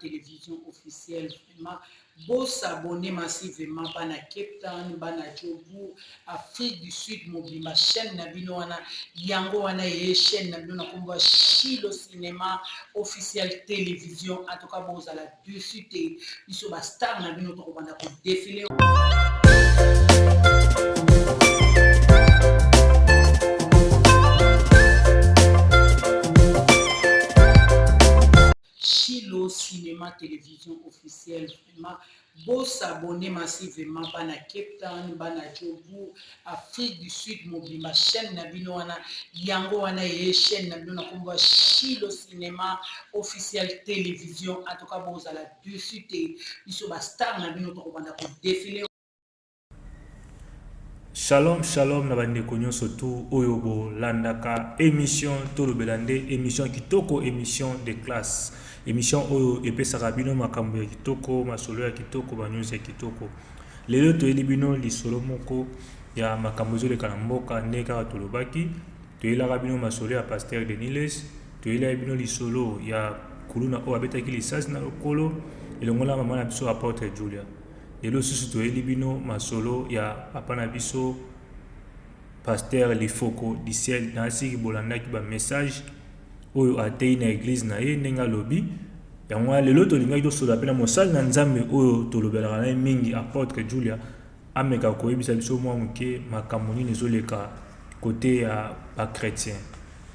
Télévision Officielle. Vraiment, bo s'abonner massivement bana Cape Town, bana Joburg, Afrique du Sud mobimba, chaîne na bino wana yango wana ye chaîne na bino na kombo ya Shilo Cinéma Officiel Télévision. En tout cas, bozala dessus te, biso ba star na bino tokobanda ko défiler. Shilo Cinéma Télévision Officielle, vraiment bo s'abonner massivement bana Cape Town, bana Joburg, Afrique du Sud mobimba, chaîne na bino wana yango wana ye chaîne na bino na kombo ya Shilo Cinéma Officiel Télévision. En tout cas, bozala dessus te, biso ba star na bino tokobanda ko défiler. Shalom shalom na bandeko nyonso tu oyo bolandaka émission tolobela nde émission kitoko, émission de classe, émission oyo epesaka bino makambo ya kitoko, masolo ya kitoko, ba news ya kitoko. Lelo toyeli bino lisolo moko ya makambo ezoleka na mboka. Nde kaka tolobaki, toyelaka bino masolo ya pasteur Denis Lessie, toyelaki bino lisolo ya kuluna oyo abetaki lisasi na lokolo elongo na mama na biso apôtre Julia. Lelo susu toyeli bino masolo ya papa na biso pasteur Lifoko du ciel. Nasiki bolandaki ba message oyo ateyi na eglise na ye ndenge alobi yango wana. Lelo tolingaki tosolola mpe na mosali na Nzambe oyo tolobelaka na ye mingi, apôtre Julia, ameka koyebisa biso mwa moke makambo nini ezoleka kote ya ba chrétien.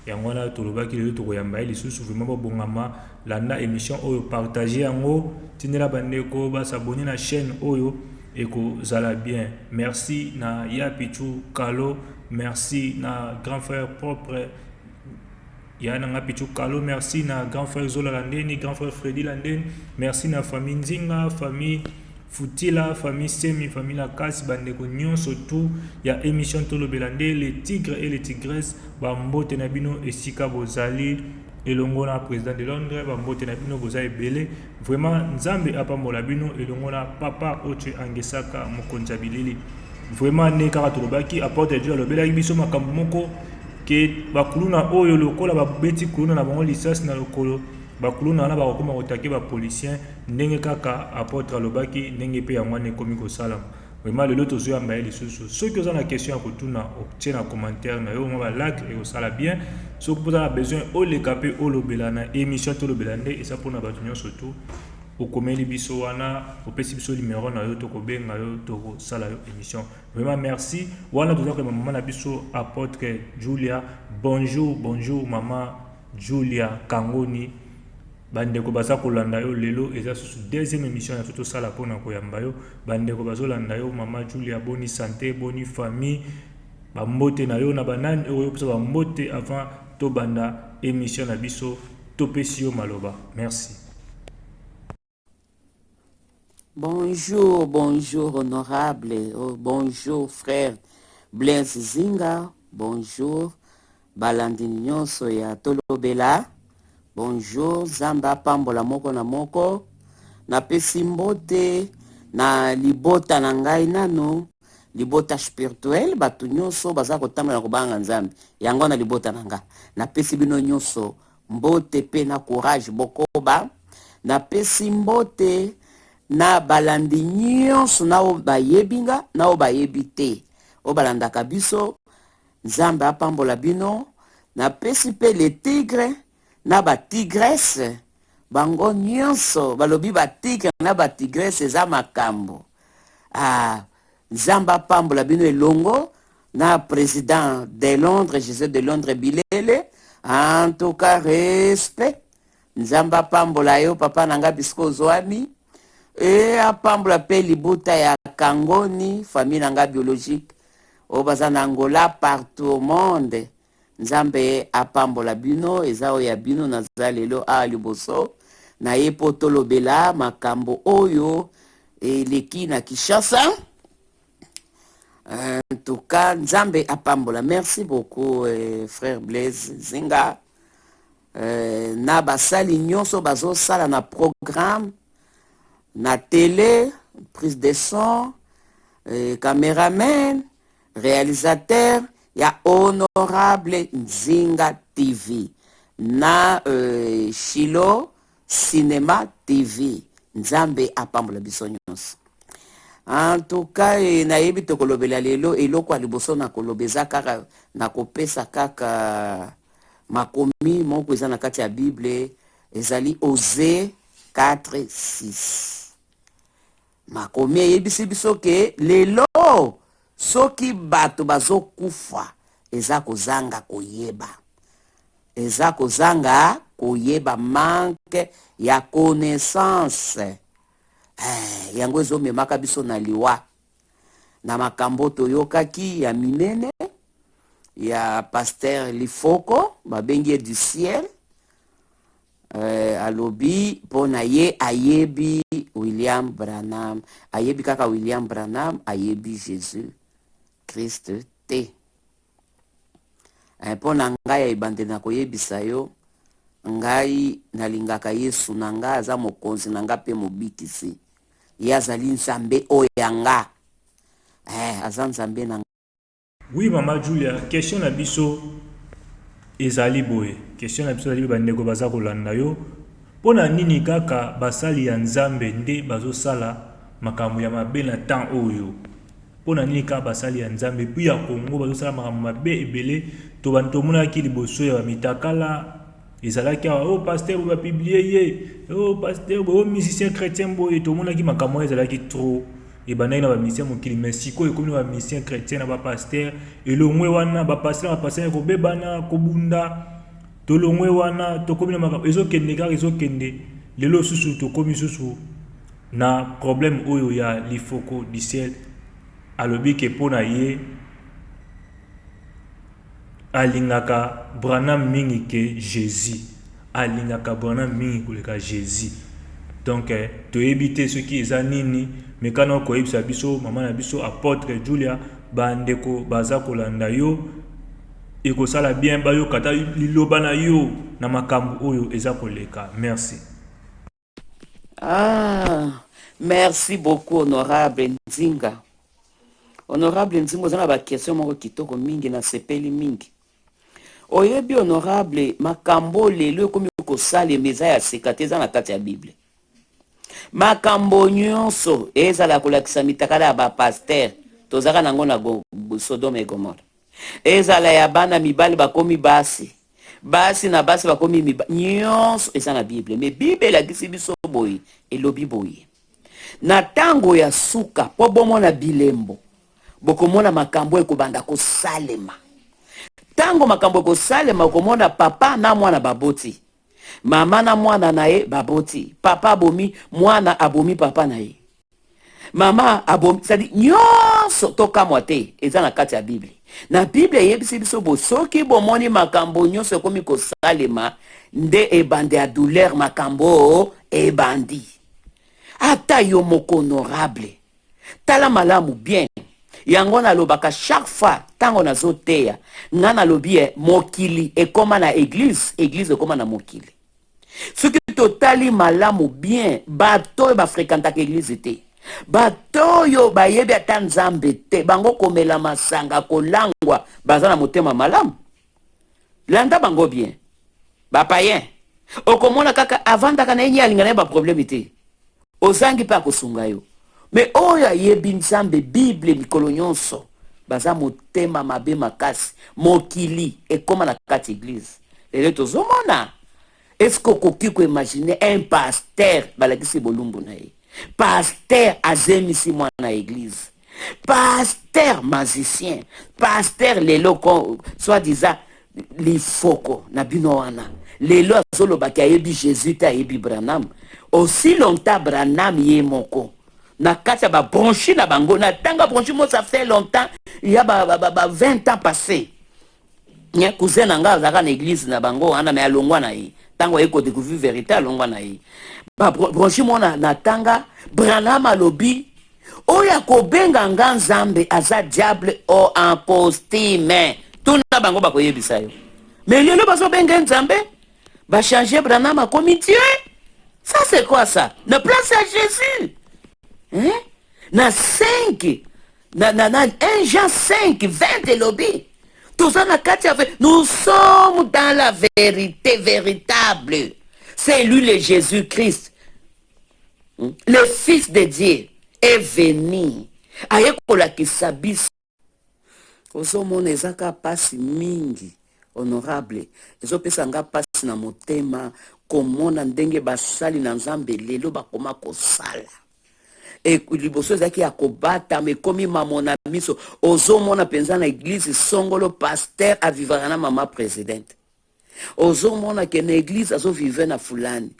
Yango wana tolobaki lelo tokoyamba ye lisusu. Vraiment bobongama, landa émission oyo, partage yango, tindela bandeko basabone na chaîne oyo, ekozala bien. Merci na ya Pichu Kalo, merci na grand frère propre ya nanga Pichu Kalo, merci na grand frère Zola Landeni, grand frère Freddy Landeni, merci na famille Nzinga, famille Futila, famille Semi, famille Lakasi, bandeko nyonso tu ya émission Tolobela nde, les tigres et les tigresses, bambote na bino esika bozali elongo na président de Londres, bambote na bino, boza ebele. Vraiment Nzambe apambola bino elongo na papa Oche Angesaka, mokonzi ya bilili. Vraiment nde kaka tolobaki, apôtre Dieu alobelaki biso makambo moko ke bakuluna oyo lokola babeti kuluna na bango lisasi na lokolo, bakuluna wana bakokoma kotake ba policier, ndenge kaka apôtre alobaki, ndenge mpe yango wana ekomi kosalama. Vraiment lelo tozoyamba ye lisusu. Soki oza na question ya kotuna, otie na commentaire na yo mwa ba like, ekosala bien. Soki mpo oza na besoin oleka mpe olobela na émission Tolobela nde, eza mpona bato nyonso tu. Okomeli biso wana, opesi biso numero na yo, tokobenga yo, tokosala yo émission. Vraiment merci. Wana toza koyeba mama na biso apôtre Julia. Bonjour, bonjour mama Julia Kangoni. Bandeko baza kolanda yo lelo, eza susu deuxième émission na biso tosala mpona koyamba yo. Bandeko bazolanda yo, mama Julia, boni santé, boni famille, bambote na yo na banani oyo opesa bambote avant tobanda émission na biso, topesi yo maloba. Merci. Bonjour, bonjour honorable, oh, bonjour frère Blaise Zinga, bonjour balandi nyonso ya Tolobela, bonjour, Nzambe apambola moko na moko. Napesi mbote na libota na ngai nano, libota spirituel, bato nyonso baza kotambola na kobanga Nzambe, yango na libota na nga. Napesi bino nyonso mbote mpe na courage bokoba. Napesi mbote na balandi nyonso, na oyo bayebi nga na oyo bayebi te, oyo balandaka biso, Nzambe apambola bino. Napesi mpe le tigre na batigresse, bango nyonso balobi batigre na batigresse eza makambo. Ah, Nzambe apambola bino elongo na président de Londres, Jésus de Londres Bilele. En tout cas, respect. Nzambe apambola yo papa na nga bisika ozwami, e apambola mpe libota ya Kangoni, famille na nga biologique oyo baza na Angola, partout au monde. Nzambe apambola bino. Eza oyo ya bino naza lelo awa liboso na ye mpo tolobela makambo oyo eleki na Kinshasa. En tout cas, Nzambe apambola. Merci beaucoup, frère Blaise Zinga, na basali nyonso bazosala na programme na télé, prise de son, caméraman, réalisateur ya honorable Nzinga TV na Shilo. Cinema TV. Nzambe apambola biso nyonso. En tout cas, eh, nayebi tokolobela lelo eloko ya liboso na koloba eza kaka na kopesa kaka makomi moko eza na kati ya Bible, ezali Osée 4 6. Makomi eyebisi biso ke lelo soki bato bazokufa eza kozanga koyeba, eza kozanga koyeba, manque ya connaissance. Eh, yango ezomemaka biso na liwa. Na makambo toyokaki ya minene ya pasteur Lifoko, babengi ye du ciel, alobi mpo na ye ayebi William Branham, ayebi kaka William Branham, ayebi Jésus Christ te. Mpo na ngai ya ebandeli na koyebisa yo, ngai nalingaka Yesu na ngai, aza mokonzi na ngai mpe mobikisi. Ye azali Nzambe oyo ya nga, aza Nzambe na Oui, mama Julia, question na biso ezali boye. Question na biso ezali, bandeko baza kolanda yo, mpo na nini kaka basali ya Nzambe nde bazosala makambo ya mabe na temps oyo? Mpo na nini kaka basali ya Nzambe puis ya Congo bazosala makambo mabe ebele? To tomonaki liboso ya bamitakala ezalaki awa, oh pasteur boye bapublier ye, oh pasteur boye, oh musicien chrétien boye. Tomonaki makambo wana ezalaki trop, ebandaki na bamusicien mokili, mais sikoyo ekomi na bamusicien chrétien na bapasteur. Elongwe wana bapasteur na bapasteur kobebana, kobunda. Tolongwe wana, tokomi na makambo ezokende kaka, ezokende. Lelo susu tokomi susu na problème oyo ya Lifoko du ciel. Alobi ke mpo na ye alingaka Branham mingi ke Jésus, alingaka Branham mingi koleka Jésus. Donc toyebi te soki eza nini. Mekana koyebisa biso, mama na biso apôtre Julia. Bandeko baza kolanda yo, ekosala bien bayoka ta liloba na yo na makambo oyo eza koleka. Merci. Ah, merci beaucoup, honorable Nzinga. Honorable Nzinga, oza na baquestion moko kitoko mingi, nasepeli mingi. Oyebi, honorable, makambo lelo ekomi kosalema eza ya seka te, eza na kati ya Bible. Makambo nyonso ezala kolakisa mitakala ya bapasteur, tozalaka nango na Sodome et Gomorrhe. Ezala ya bana mibali bakomi basi, basi na basi bakomi mibali, nyonso eza na Bible. Mais Bible elakisi biso boye, elobi boye: na ntango ya suka, mpo bomona bilembo, bokomona makambo ekobanda kosalema. Ntango makambo ekosalema, okomona papa na mwana baboti, mama na mwana na ye baboti, papa abomi mwana, abomi papa na ye, mama abomi, c'est-à-dire nyonso tokamwa te, eza na kati ya Bible. Na Bible eyebisi biso bo soki bomoni makambo nyonso ekomi kosalema, nde ebandi ya douleur, makambo ebandi. Ata yo moko, honorable, tala malamu bien. Yango nalobaka chaque fois ntango nazoteya, nga nalobi ye mokili ekóma na église, église ekóma na mokili. Soki totali malamu bien, bato oyo bafréquentaka église te, bato oyo bayebi ata Nzambe te, bango komela masanga, kolangwa, baza na motema malamu. Landa bango bien, bapayen, okomona kaka avandaka na ye nye, alinga na ye baproblème te, ozangi mpe akosunga yo. Mais oyo ayebi Nzambe, Bible mikolo nyonso, baza motema mabe makasi. Mokili ekóma na kati église. Lelo tozomona, est-ce que okoki koimaginer un pasteur balakisi bolumbu na ye, pasteur azemisi mwana église, pasteur magicien, pasteur lelo soi-disant Lifoko na bino wana, lelo azolobaki ayebi Jésus te, ayebi Branham? Aussi longtemps Branham ye moko na kati ya babranchi na bango, na ntango ya branchi mo, ça fait longtemps, ya ba 20 ans passé, nye cousin na ngai azalaka na église na bango wana, mais alongwa na ye ntango aye kodécouvrir vérité, alongwa na ye. Babranchi mo na tanga Branham alobi oyo akobenga nga Nzambe aza diable o en costume. Tuna bango, bakoyebisa yo. Mais lelo bazobenga Nzambe, bachange Branham akomi Dieu. Ça, c'est quoi ça, na place ya Jésus, hein? Na 5 na 1 Jean 5 20 elobi toza na kati ya, nous sommes dans la vérité véritable. C'est lui le Jésus-Christ. Le Fils de Dieu est venu. Aye kolakisa biso. Ozomona eza ka pasi mingi honorable, ezopesa nga pasi na motema komona ndenge basali na Nzambe lelo bakoma kosala. E, liboso ezalaki ya kobatama, ekomi mamona miso. Ozomona mpenza na eglise songolo pasteur avivaka na mama presidente. Ozomona ke na eglise azovive na fulani,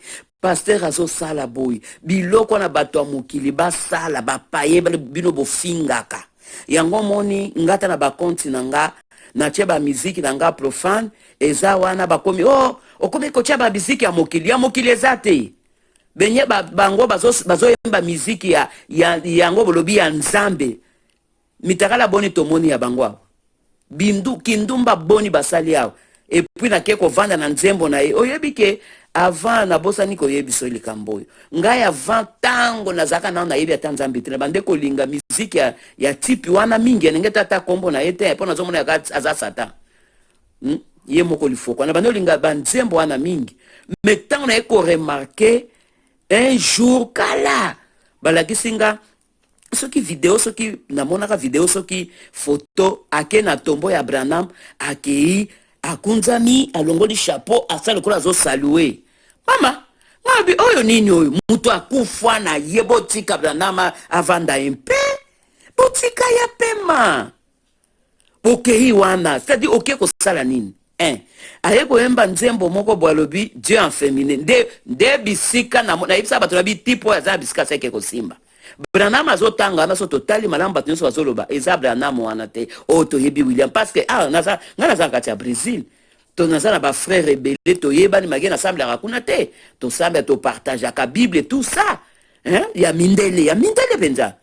pasteur azosala boye, biloko wana bato ya mokili basala, bapaye bino bofingaka yango. Omoni ngata na bakonti na nga natie bamiziki na nga profane eza wana, bakomi oh, okomi kotia bamiziki ya mokili. Ya mokili eza te benye ba, bango bazoyemba bazo miziki ya, ya, yango bolobi ya Nzambe. Mitakala boni tomoni ya bango awa, bindu kindumba boni basali awa. Et puis nake kovanda na nzembo na ye. Oyebi ke avant nabosani koyebiso likambo oyo, ngai avant ntango nazalaka nano nayebi ata Nzambe te, na bande kolinga miziki ya type wana mingi, ndenge tata kombo na ye te, mpo nazomona yaka aza Satan, Ye moko lifoko na bande olinga banzembo wana mingi. Mais ntango naye koremarquer un jour kala, balakisi nga soki video, soki namonaka video, soki photo, ake na tombeau ya Branham, akei akunzami, alongoli chapeau, asala lokola azosaluer. Mama ngabi, oyo nini oyo? Moto akufa na ye, botika Branham avanda ye mpe botika ya pema. Bokei wana, c'est-à-dire oke kosala nini? Un aye koyemba nzembo moko boye, alobi Dieu en féminin. Nde bisika nayebisa bato na bitipe oyo aza na bisika seke kosimba Branham azotanga wana. So totali malamu, bato nyonso bazoloba eza Branham wana te oyo toyebi, William, parce que ah, naza, ngai naza na kati ya Brésil, to naza na bafrère ebele, toyebani make nasambelaka kuna te, tosambela, topartageaka Bible, tout ça, hein? Ya mindele, ya mindele mpenza,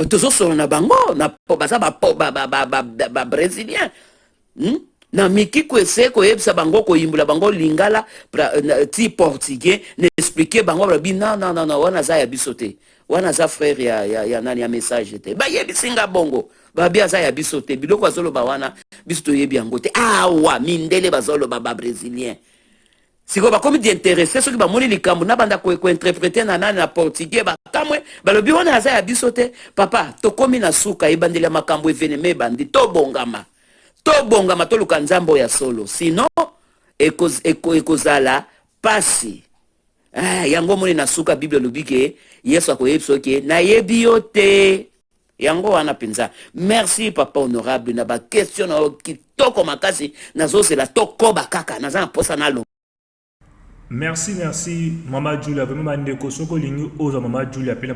tozosolola na bango na, baza babrésilien, Na miki koese koyebisa bango, koyimbola bango lingala ti portugais, na expliquer bango, balobi non, non, non, non, wana aza ya biso te, wana aza frère ya nani, ya message te. Bayebisi nga bongo, babi aza ya biso te, biloko azoloba wana biso toyebi yango te. Awa mindele bazoloba, babrésilien sikoyo bakomi d'intéresser. Soki bamoni likambo na banda kointerpréter na nani, na portugais, bakamwe, balobi wana aza ya biso te. Papa, tokomi na suka, ebandeli ya makambo, événement ebandi. Tobongama, tobongama, toluka Nzambe oyo ya solo, sinon ekozala pasi. Ah, yango omoni na suka Bible elobi ke Yesu akoyebi soki nayebi yo te. Yango wana mpenza. Merci papa honorable na baquestion na yo kitoko makasi. Nazozela tokoba kaka, naza na mposa naloba. Merci, merci mama Julia. Vraiment bandeko, soki olingi ozwa mama Julia mpe na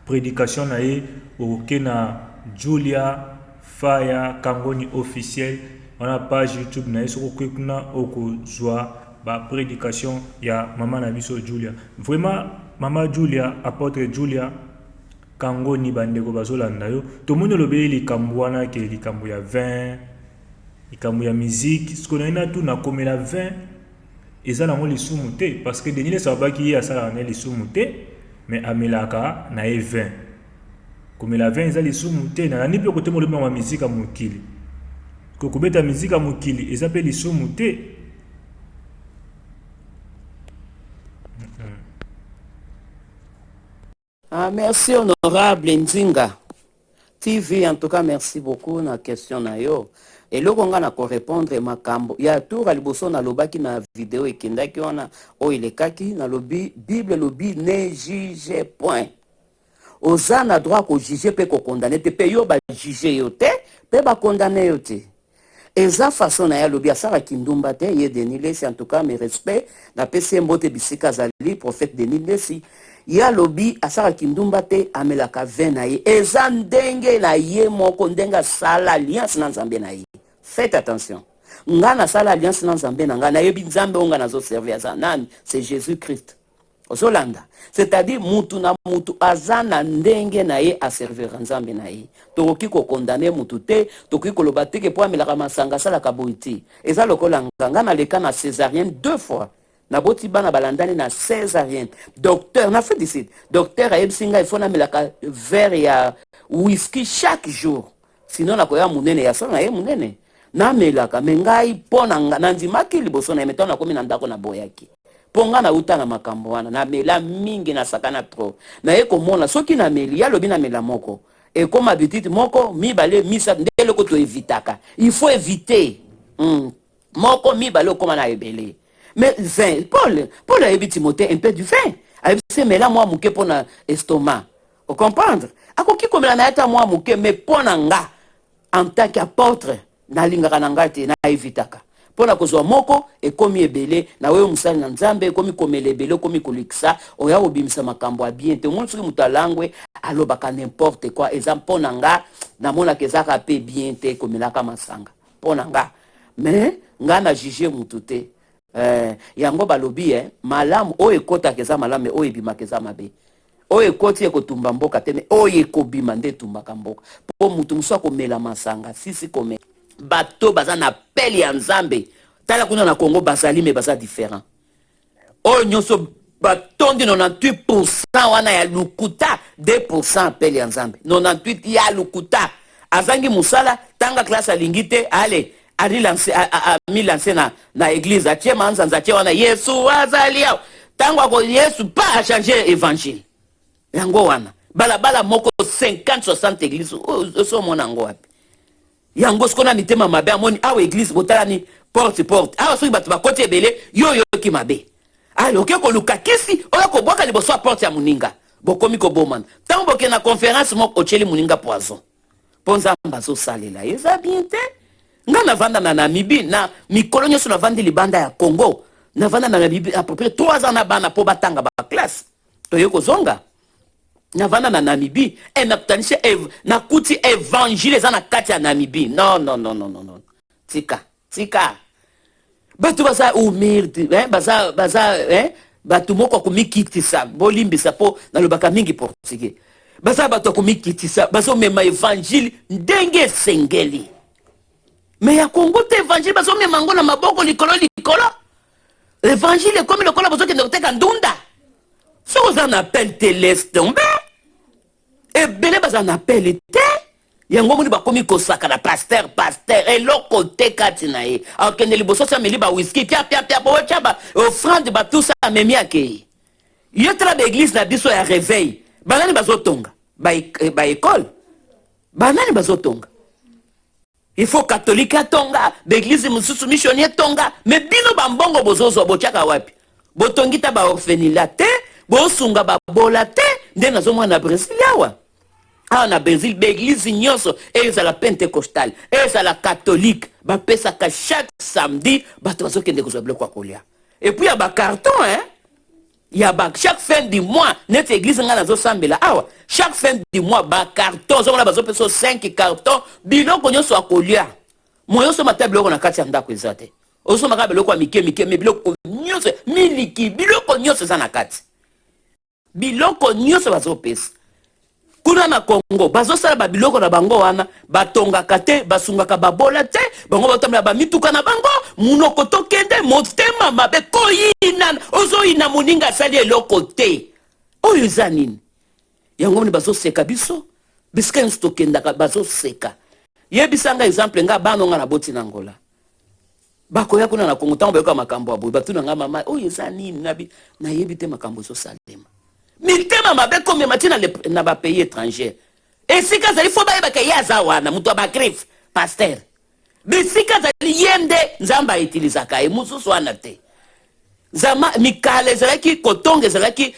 baprédication na ye, okoke na Julia Faya Kangoni officiel wana, page YouTube na ye. Soki okoki kuna, okozwa baprédication ya mama na biso Julia. Vraiment mama Julia, apôtre Julia Kangoni, bandeko bazolanda yo. Tomoni olobeli likambo wana ke likambo ya vin, likambo ya musique. Sikoyo naye natuna, komela vin eza nango lisumu te? Parce que Denis Lessie alobaki ye asalaka na ye lisumu te, mais amelaka na ye vin. Komela vin eza lisumu te? Nalandi mpe kote molobi yango ya musique ya mokili, kobeta musique ya mokili eza mpe lisumu te? Ah, merci honorable Nzinga TV, en tout cas merci beaucoup na question na yo. Eloko nga na korépondre, makambo ya tour ya liboso nalobaki na video ekendaki wana oyo elekaki, nalobi Bible elobi ne juge point. Oza na droit kojuger mpe kocondamner te, mpe yo bajuger yo te mpe bacondamner yo te. Eza façon na ye, alobi asalaki ndumba te ye Denis Lessie. En tout cas mes respects, napesi ye mbote bisika azali, prophète Denis Lessie. Ye alobi asalaki ndumba te, amelaka vin na ye, eza ndenge na ye moko, ndenge asala alliance na Nzambe na ye. Faites attention, nga nasala alliance na Nzambe na ngai, nayebi Nzambe oyo nga nazoservir aza nani, c'est Jésus Christ. Ozolanda, c'est-à-dire mutu na mutu aza na ndenge na ye aservira Nzambe na ye. Tokoki kocondamner mutu te, tokoki koloba te ke po amelaka masanga, asalaka boye te. Eza lokola nga, nga naleka na césarienne deux fois, naboti bana balandani na césarienne. Docteur na Afrique du Sud, docteur ayebisi ngai faut namelaka verre ya whisky chaque jour, sinon nakoya monene. Ya solo na ye monene namelaka, mais ngai mpo na nga nandimaki liboso na ye. Mais ntango nakomi na ndako, naboyaki. Mpo nga nauta na makambo wana, namela mingi, nasakana trop. Naye komona soki nameli, ye alobi namela moko, ekoma habitude, moko, mibale, misato, nde eloko toevitaka. Il faut éviter moko, mibale, okóma na ebele. Mais vin, Paul ayebi Timothée, un peu du vin, ayebisi mela mwa moke mpo na estomac. Ocomprendre, akoki komela na ye ata mwa moke, mais mpo na nga en tant qu'apôtre, nalingaka na ngai te, naevitaka mpo na kozwa moko ekomi ebele. Na oyo mosali na Nzambe ekomi komela ebele, ekomi kolekisa, oya kobimisa makambo ya bien te. Omoni, soki moto alangwe, alobaka n'importe quoi. Eza mpo na nga, namonaka ezaka mpe bien te komelaka masanga mpo na nga. Mais nga na juge motu te. Yango balobi malamu oyo ekɔtaka eza malamu, oyo ebimaka eza mabe. Oyo ekoti ekotumba mboka te, mais oyo ekobima nde etumbaka mboka. Mpo motu mosusu akomela masanga sisi komela. Bato baza na appel ya Nzambe, tala kuna na Congo, bazali, mais baza différent. Oyo nyonso batondi 98 wana ya lukuta, 2 appel ya Nzambe, 98 ya lukuta. Azangi mosala, tanga classe alingi te, ale amilance na église, atie manzanza, atie wana Yesu azali awa. Ntango ako Yesu pa achange évangile, yango wana balabala moko 50 60 église. Oso omona yango wapi? Yango sikoyo na mitema mabe, amoni awa église botalani porte porte awa, soki bato bakoti ebele, yo oyoki mabe, ale oke koluka kisi oyo kobwaka liboso ya porte ya moninga, bokomi kobomana. Ntango bokende na conférence moko, otieli moninga poison mpo Nzambe azosalela, eza bien te. Nga navanda na Namibie, na mikolo nyonso navandi libanda ya Congo. Navanda na Namibie à peu près 3 ans na bana mpo batanga baclasse, toye kozonga. Navanda na Namibie e nakutanisi, nakuti évangile eza na kati ya Namibie. Non, non, non, non, non, non, tika, tika. Bato baza humilde, eh? Baza eh? Bato moko akomikitisa. Bolimbisa mpo nalobaka mingi portugais. Baza bato ya komikitisa, bazomema évangile ndenge esengeli. Mais ya Kongo te, évangile bazomema yango na maboko likolo likolo. Évangile ekomi lokola bozokende koteka ndunda. Soki oza na appel te, laisse tomber. Ebele baza na appel te, yango moni bakomi kosaka na pasteur. Pasteur eloko te kati na ye, akende liboso si ameli bawiski, pia pia pia, botya ba offrande, batusa, amemi, akei. Yo tala baéglise na biso ya réveil, banani bazotonga baécole? Banani bazotonga? Il faut catholique atonga baéglise mosusu, missionnaire etonga. Mais bino bambongo bozozwa, botiaka wapi? Botongi ta baorphelinat te, bosunga babola te. Nde nazomona na Brésil awa. Awa na Brésil, baéglise nyonso, ezala pentecostal, ezala catholique, bapesaka chaque samedi, bato bazokende kozwa biloko ya kolia et puis ya bacarton, hein? Ya ba chaque fin du mois, neti église ngai nazosambela awa, chaque fin du mois bacarton, ozomona bazopesa 5 carton, biloko nyonso ya kolia. Moyo osomba ta biloko na kati ya ndako eza te, osomba kaka biloko ya mike mike, mais biloko nyonso, miliki, biloko nyonso eza na kati, biloko nyonso bazopesa. Kuna na Congo bazosala babiloko na bango wana, batongaka te, basungaka babola te. Bango batambola bamituka na bango, munoko tokende, motema mabe, koyina. Ozoyina moninga asali eloko te. Oyo eza nini? Yango moni bazoseka biso bisika nyonso tokendaka, bazoseka. Yebisanga exemple, nga bana nga naboti na Ngola, bakoya kuna na Kongo, ntango bayoka makambo ya boye, batuna nga: "Mama, oyo eza nini?" Nabi nayebi te. Makambo ezosalema, mitema mabe komema ntina na bapays étranger. Esika azali, faut bayebaka ye aza wana, moto ya bagriffe, pasteur. Bisika azali, ye nde Nzambe autilisaka ye, mosusu wana te. Zama mikala ezalaki kotonga, ezalaki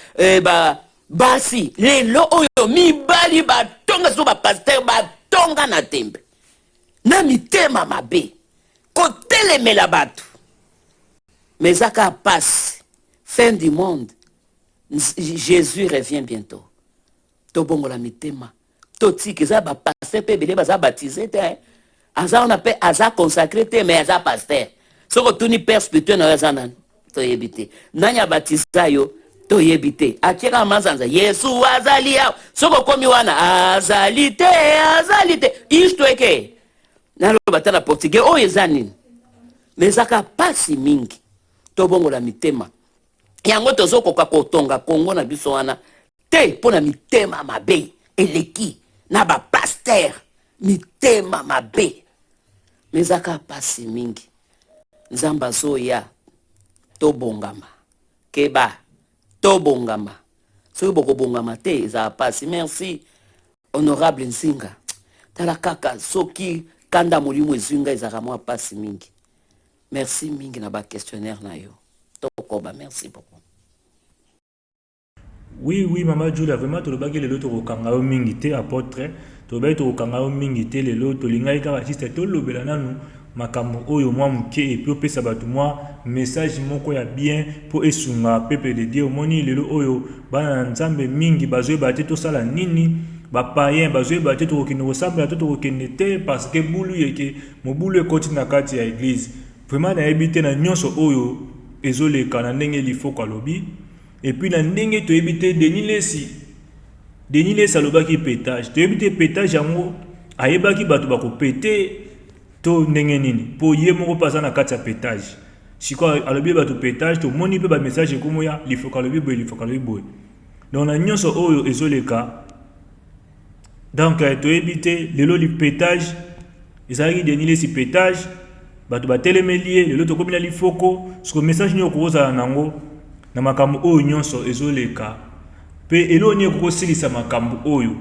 basi. Lelo oyo mibali batonga, so bapasteur batonga na tembe na mitema mabe, kotelemela bato. Mais eza kaka pasi. Fin du monde, Jésus revient bientôt. Tobongola mitema, totika. Eza bapasteur mpe ebele baza baptisé te, aza wana mpe aza consacré te, mais aza pasteur. Soki otuni père spirituel na yo aza nani, toyebi te. Nani abatiza yo, toyebi te. Atieka manzanza, Yesu azali awa. Soki okomi wana, azali te, azali te. Isto eke naloba ta na portugais, oyo eza nini? Mais ezaka pasi mingi. Tobongola mitema. Yango tozokoka kotonga Kongo na biso wana te mpo na mitema mabe eleki na bapasteur, mitema mabe. Mais ezaka pasi mingi. Nzambe azoya, tobongama. Keba, tobongama. Soki bokobongama te ezala pasi. Merci honorable Nzinga. Tala kaka soki kanda molimo ezwi ngai ezalaka mwa pasi mingi. Merci mingi na ba questionnaire na yo. Tokoba, merci beaucoup. Oui oui mama Julia, vraiment tolobaki lelo tokokanga yo mingi te apôtre, tolobaki tokokanga yo mingi te lelo, tolingaki kaka juste tolobela nanu makambo oyo mwa moke et puis opesa bato mwa message moko ya bien mpo esunga peuple de Dieu. Omoni lelo oyo bana na Nzambe mingi bazoyeba te tosala nini, ba païens bazoyeba te tokokende kosambela to tokokende te parce que bulu yeke mobulu ekoti na kati ya eglise. Vraiment nayebi te na nyonso oyo ezoleka na ndenge Lifoko alobi. Et puis na ndenge toyebi te Denis Lessi, Denis Lessi alobaki petage, toyebi te petage yango ayebaki bato bakopete to ndenge nini, po ye moko mpe aza na kati ya petage. Sikoyo alobi bato petage, tomoni mpe ba message ekomoya Lifoka alobi boye, Lifoka alobi boye. Donc na nyonso oyo ezoleka, donc toyebi te lelo li petage ezalaki Denis Lessi petage, bato batelemeli ye, lelo tokomi na Lifoko. Siko message nini okozala nango na makambo oyo nyonso ezoleka, mpe eloko nini ekokosilisa makambo oyo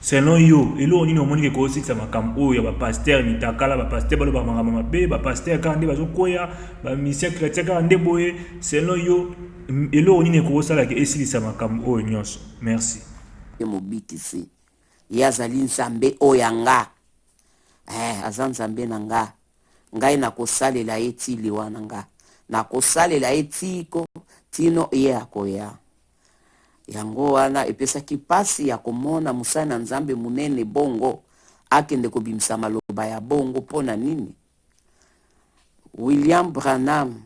selon yo? Eloko nini omoni ke ekokosilisa makambo oyo ya bapasteur mitakala, bapasteur balobaka makambo mabe, bapasteur kaka nde bazokweya, bamisien chrétien kaka nde boye? Selon yo eloko nini ekokosala ke esilisa makambo oyo nyonso? Merci. Ye mobikisi, ye azali Nzambe oyo ya nga. Eh, aza Nzambe na nga. Ngai nakosalela ye ti liwa na nga. Nakosalela ye tiko tino ye akoya. Yango wana epesaki pasi ya komona mosali na Nzambe monene bongo akende kobimisa maloba ya bongo mpo na nini? William Branham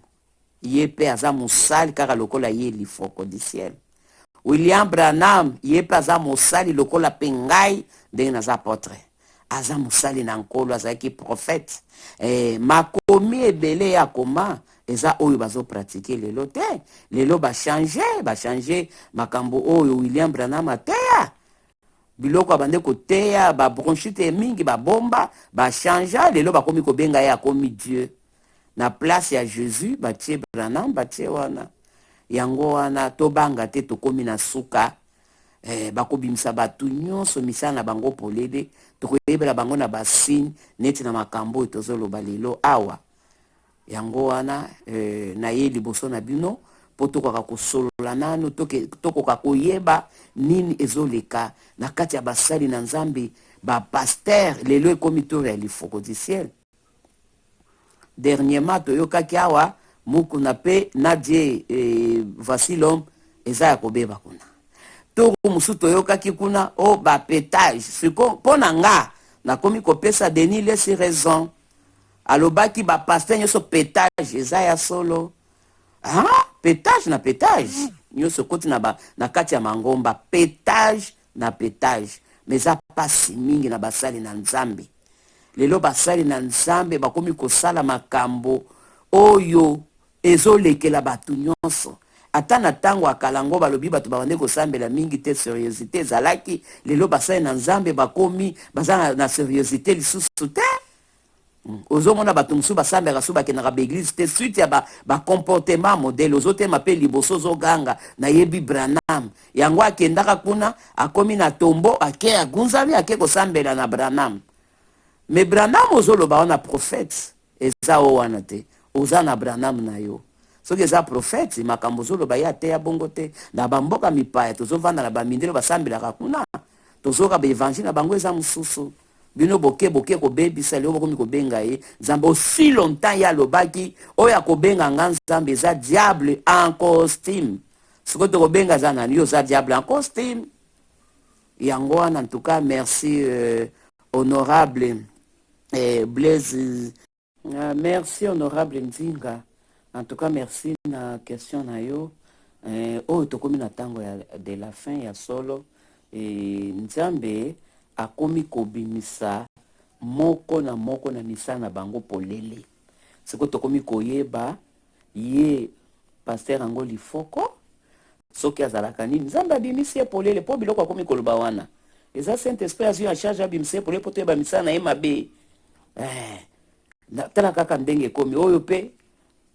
ye pe aza mosali kaka lokola ye Lifoko du ciel. William Branham ye pe aza mosali lokola pe ngai ndenge naza apotre. Aza mosali na Nkolo, azalaki prophète. Makomi ebele ya koma eza oyo bazo pratiquer lelo te. Lelo ba changer, ba changer makambo oyo William Branham ateya. Biloko abande koteya, ba bronchite mingi ba bomba, ba changer, lelo bakomi kobenga ye akomi Dieu. Na place ya Jesus batie Branham, batie wana. Yango wana tobanga te, tokomi na suka. Bakobimisa bato nyonso misala na bango polele, tokoyebela bango na ba signe neti na makambo oyo tozoloba lelo awa. Yango wana naye liboso na bino po tokoka kosolola nanu, tokoka koyeba nini ezoleka na kati ya basali na Nzambe, ba pasteur. Lelo ekomi tour ya Lifoko du ciel. Dernièrement toyokaki awa Mukuna pe na Dieu, voici l'homme eza ya kobeba kuna. Tour mosusu toyokaki kuna o ba petage. Siko mpo na nga nakomi kopesa Denis Lessi raison. Alobaki ba pasteur nyonso petage eza ya solo. Ah, petage na petage nyonso ekoti na kati ya mangomba, petage na petage. Mais eza pasi mingi na basali na Nzambe. Lelo basali na Nzambe bakomi kosala makambo oyo ezolekela bato nyonso. Ata na tango ya kala ngo balobi bato babande kosambela mingi te, seriosité ezalaki. Lelo basali na Nzambe bakomi baza na seriosité lisusu te. Ozomona bato mosusu basambelaka so bakendaka ba église te, suite ya ba comportement modèle. Ozotema pe liboso ozoganga nayebi Branham, yango akendaka kuna akomi na tombo ake agunzami ake kosambela na Branham. Mais Branham ozoloba wana prophète eza o wana te, oza na Branham na yo. Soki eza prophète makambo ozoloba ye ateya bongo te. Na bamboka mipaya tozovanda na bamindele basambelaka kuna, tozoka ba évangile na bango eza mosusu. Bino boke boke kobebisa lelo bokomi kobenga ye Nzambe. Aussi longtemps ye alobaki oyo akobenga nga Nzambe eza diable en costume. Sikoyo tokobenga eza nani? Yo oza diable en costume. Yango wana en tout cas merci honorable Blaise. Merci honorable Nzinga. En tout cas merci na question na yo. Oyo tokomi na tango ya de la fin ya solo. Nzambe akomi kobimisa moko na moko na misala na bango polele. Siko tokomi koyeba ye pasteur yango Lifoko soki azalaka nini. Nzambe abimisi ye polele po biloko akomi koloba wana eza Saint-Esprit azwi en charge abimisi ye polele po toyeba misala na ye mabe. Tala kaka ndenge ekomi oyo pe.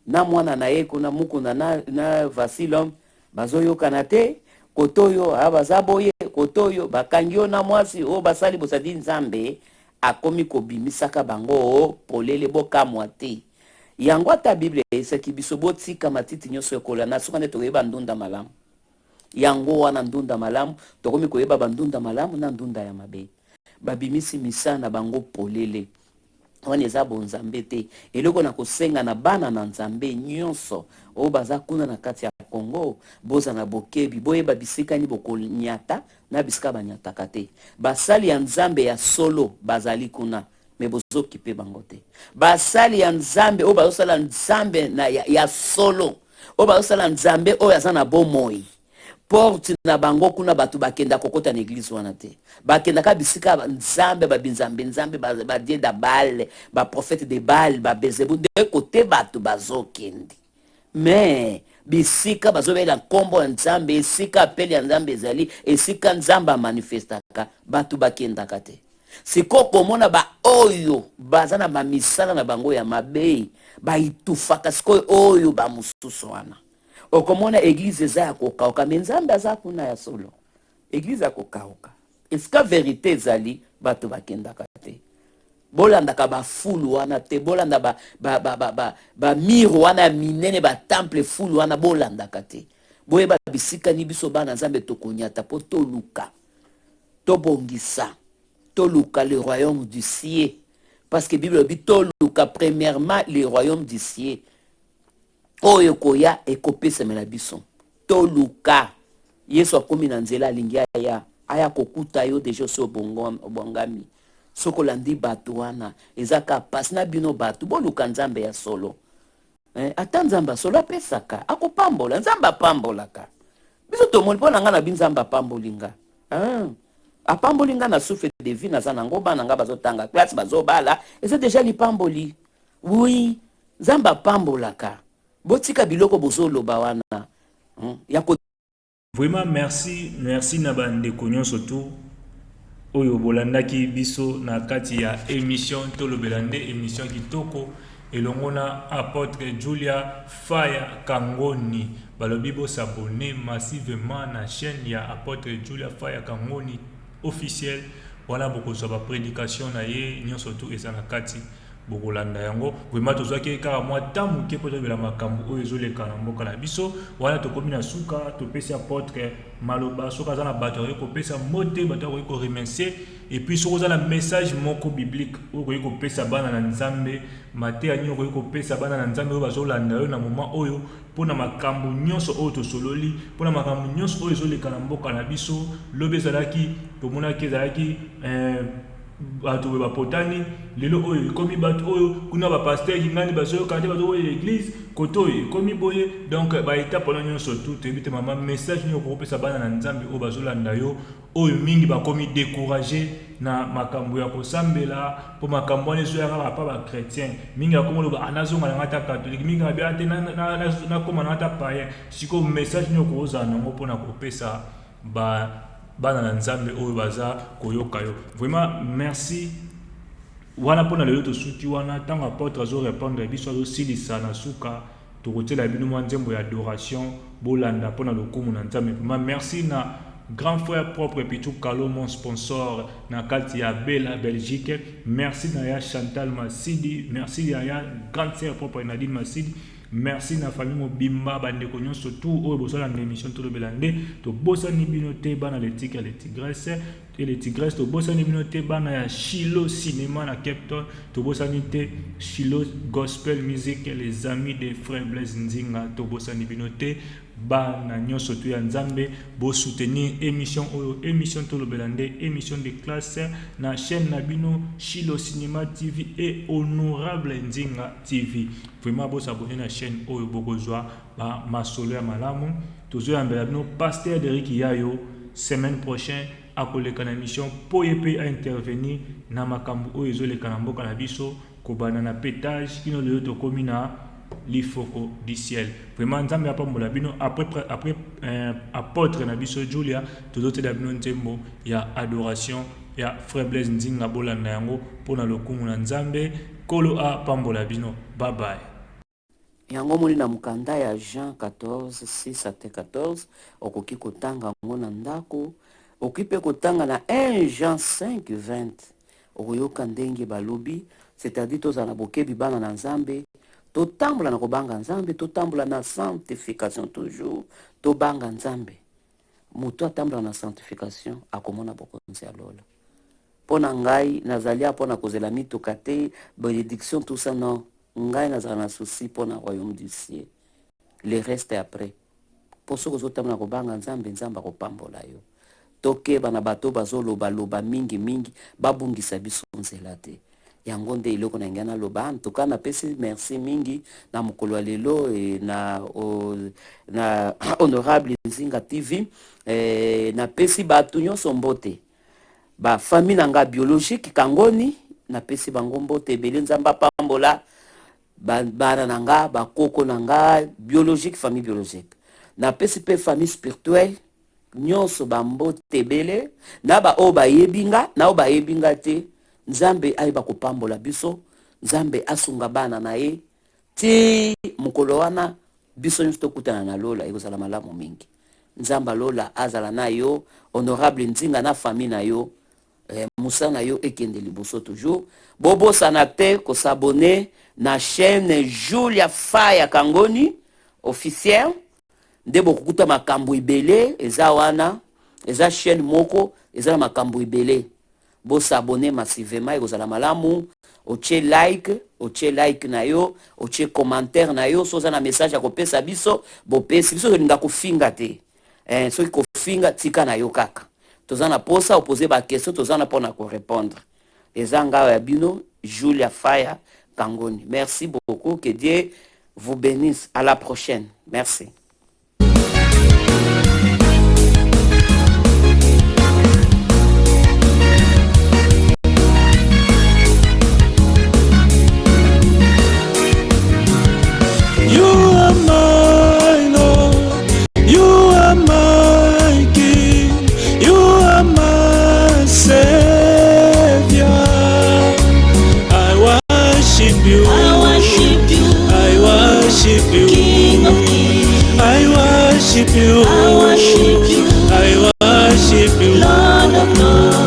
Na mwana na ye kuna Mukuna na, na Vasilom bazoyokana te, kote oyo ah, baza boye, kote oyo bakangi yo na mwasi oyo basali bosadi. Nzambe akomi kobimisaka bango polele, bokamwa te. Yango ata Bible eyesaki biso botika matiti nyonso ekola, na suka nde tokoyeba ndunda malamu. Yango wana ndunda malamu, tokomi koyeba bandunda malamu na ndunda ya mabe. Babimisi misala na bango polele. Wana eza bonzambe te. Eloko na kosenga na bana na Nzambe nyonso oyo baza kuna na kati ya Congo, boza na bokebi, boyeba bisika nini bokonyata na bisika banyataka te. Basali ya Nzambe ya solo bazali kuna, me bozokipe bango te. Basali ya Nzambe oyo bazosala Nzambe na ya, ya solo, oyo bazosala Nzambe oyo aza na bomoi, porte na bango kuna bato bakenda kokota na eglise wana te. Bakendaka bisika Nzambe, babinzambe nzambe, badie da Baal, baprofete de Baal, babezebu, nde kote bato bazokende. Me bisika bazobela nkombo ya Nzambe, esika apeli ya Nzambe ezali, esika Nzambe amanifestaka, bato bakendaka te. Sikoyo komona baoyo baza na bamisala na bango ya mabe baitufaka sikoyo oyo bamosusu wana, okomona eglize eza ya kokauka, me Nzambe aza kuna ya solo. Eglize ya kokauka, esika verite ezali, bato bakendaka te. Bolandaka bafulu wana te, bolanda bamire ba, ba, ba, ba, ba wana ya minene, batemple fulu wana bolandaka te. Boyeba bisika ni biso bana Nzambe tokonyata mpo toluka, tobongisa, toluka le royaume du ciel, parce que Bible elobi toluka premièrement le royaume du ciel, oyo ekoya ekopesamela biso. Toluka Yesu akomi na nzela, alingi aya, aya kokuta yo deja osi obongami. Soki olandi bato wana, eza kaka pasi na bino. Bato boluka Nzambe ya solo, eh, ata Nzambe ya solo apesaka, akopambola. Nzambe apambolaka biso, tomoni. Mpo na ngai na bi Nzambe apamboli nga, ah, apamboli nga na souffle de vie naza nango, bana nga bazotanga classe, bazobala, eza deja lipamboli. Oui, Nzambe apambolaka. Botika biloko bozoloba wana, ya ko Vraiment merci, merci na bandeko nyonso tu oyo bolandaki biso na kati ya émission Tolobela nde, émission kitoko elongo na apôtre Julia Faya Kangoni. Balobi bosabone massivement na chaîne ya apôtre Julia Faya Kangoni officiel, wana bokozwa baprédication na ye nyonso tu eza na kati, bokolanda yango. Vraiment tozwaki kaka mwa temps moke mpo tolobela makambo oyo ezoleka na mboka na biso. Wana tokomi na suka, topesi apôtre maloba soki aza na bato akoki kopesa mbote, bato akoki koremercier, et puis soki oza na message moko biblique oyo okoki kopesa bana na Nzambe, mateya nini okoki kopesa bana na Nzambe oyo bazolanda yo na moment oyo, mpona makambo nyonso oyo tosololi, mpona makambo nyonso oyo ezoleka na mboka na biso. Lobi ezalaki, tomonaki ezalaki bato boye bapotani, lelo oyo ekomi bato oyo kuna bapaster kingani bazoyoka te, bazokoya église kote oyo ekomi boye. Donc baetape wana nyonso tu toyebi te. Mama, message nini okokopesa bana na Nzambe oyo bazolanda yo, oyo mingi bakomi découragé na makambo ya kosambela, mpo makambo wana ezoya kaka pa bachrétien? Mingi akomi oloba anazonga nanga ata catholique, mingi abia te nakóma nanga ata payen. Sikoyo message nini okozala nango mpona kopesa ba bana na Nzambe oyo baza koyoka yo? Vraiment merci. Wana mpona lelo tosuki wana. Ntango apôtre azorépondre biso, azosilisa na suka, tokotiela bino mwa nzembo ya adoration, bolanda mpona lokumu na Nzambe. Vraiment merci na grand frère propre Pichu Kalo, mon sponsor na kati ya Bela Belgique. Merci na ya Chantal Masidi, merci ya ya grande sœur propre Nadine Masidi, merci na famille mobimba, bandeko nyonso tu oyo bozolanda émission Tolobela nde. Tobosani bino te, bana le tigre, le tigresse et le tigresse. Tobosani bino te, bana ya Shilo Cinéma na Cape Town. Tobosani te Shilo Gospel Music, les amis de frère Blaise Nzinga. Tobosani bino te, bana nyonso tu ya Nzambe. Bosoutenir émission oyo, émission Tolobela nde, émission de classe na chaîne na bino Shilo Cinéma TV et Honorable Nzinga TV. Vraiment bosabone na chaîne oyo, bokozwa bamasolo ya malamu. Tozoyambela bino pasteur Derik Yayo semaine prochaine, akoleka na émission mpo ye mpe aintervenir na makambo oyo ezoleka na mboka na biso, kobanda na pétage kino lelo tokomi na lifoko du ciel. Vraiment Nzambe apambola bino. Après apôtre na biso Julia, tozotela bino nzembo ya adoration ya frère Blaise Nzinga, bolanda yango mpona lokumu na Nzambe. Nkolo apambola bino, bye bye. Yango omoni na mokanda ya Jean 14, 6 à 14, okoki kotanga yango na ndako, okoki mpe kotanga na 1 Jean 5, 20. Okoyoka ndenge balobi, c'est-à-dire tozala na bokebi bana na Nzambe, totambola na kobanga Nzambe, totambola na sanctification toujours, tobanga Nzambe. Moto atambola na sanctification akomona bokonzi ya lola. Mpo na ngai nazali awa mpo na kozela mituka te, benediction tout ça non. Ngai nazala na souci mpo na royaume du ciel, le reste après. Mpo soki ozotambola na kobanga Nzambe, Nzambe akopambola yo. Tokeba na bato bazoloba loba mingi mingi, babungisa biso nzela te. Yango nde eloko na ngai naloba. En tout cas napesi merci mingi na mokolo ya lelo e, na, o, na honorable Nzinga TV e, napesi bato nyonso mbote, ba famille na nga biologique Kangoni, napesi bango mbote ebele. Nzambe apambola bana na nga, bakoko na nga biologique, famille biologique. Napesi mpe famille spirituelle nyonso bambote ebele, na baoyo bayebi nga na oyo bayebi nga te. Nzambe ayeba kopambola biso, Nzambe asunga bana na ye ti mokolo wana biso nyonso tokutana na lola, ekozala malamu mingi. Nzambe alola azala na yo, honorable Nzinga, na famille na yo, mosala na yo ekende liboso toujours. Bobosana te kos'abonner na chaîne Julia Faya Kangoni officiel, nde bokokuta makambo ebele eza wana. Eza chaîne moko eza na makambo ebele. Bos'abonner massivement, ekozala malamu. Otie like, otie like na yo, otie commentaire na yo. So oza na message ya kopesa biso, bopesi biso. Tolinga kofinga te, soki kofinga, tika na yo kaka. Toza na posa opose baquestion, toza na mpona korépondre. Eza ngai ya bino Julia Faya Kangoni. Merci beaucoup, que Dieu vous bénisse, à la prochaine, merci. You are my Lord, you are my King, you are my Savior. I worship you. I worship you, I worship you. King of Kings. I worship you. I worship you, I worship you. Lord of Lords.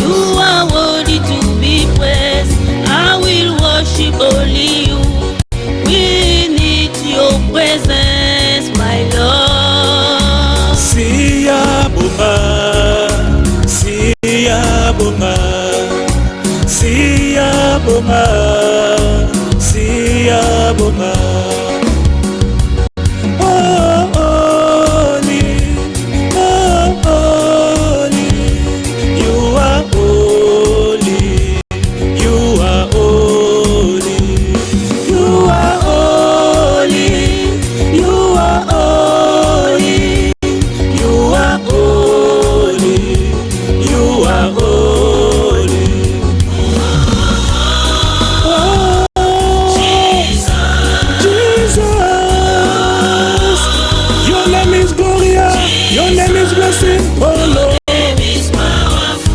You are worthy to be praised. I will worship only you. We need your presence, my Lord. Siyabonga, siyabonga, siyabonga, siyabonga. Oh, holy, oh, holy, you are holy, you are holy, you are holy, you are holy, you are holy, you are holy. Oh, Jesus, your name is Gloria, your name is blessing, oh Lord,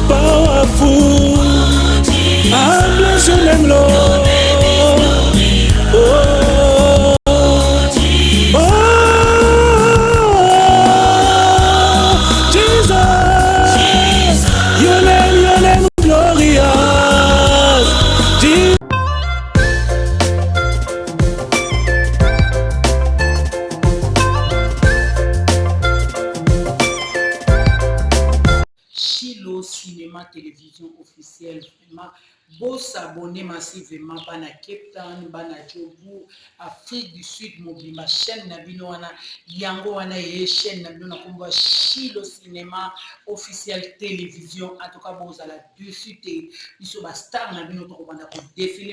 powerful. I bless your name, Lord. Oh, oh, Jesus, your name, glorious. Jesus. Chilo Cinéma Télévision officielle, vraiment bos'abonner massivement, bana Cape Town, bana Joburg, Afrique du Sud mobimba. Chaîne na bino wana yango wana eye, chaîne na bino na nkombo ya Chilo Cinéma officiel Télévision. En tout cas bozala dessus te, biso bastar na bino tokobanda kodéfiler.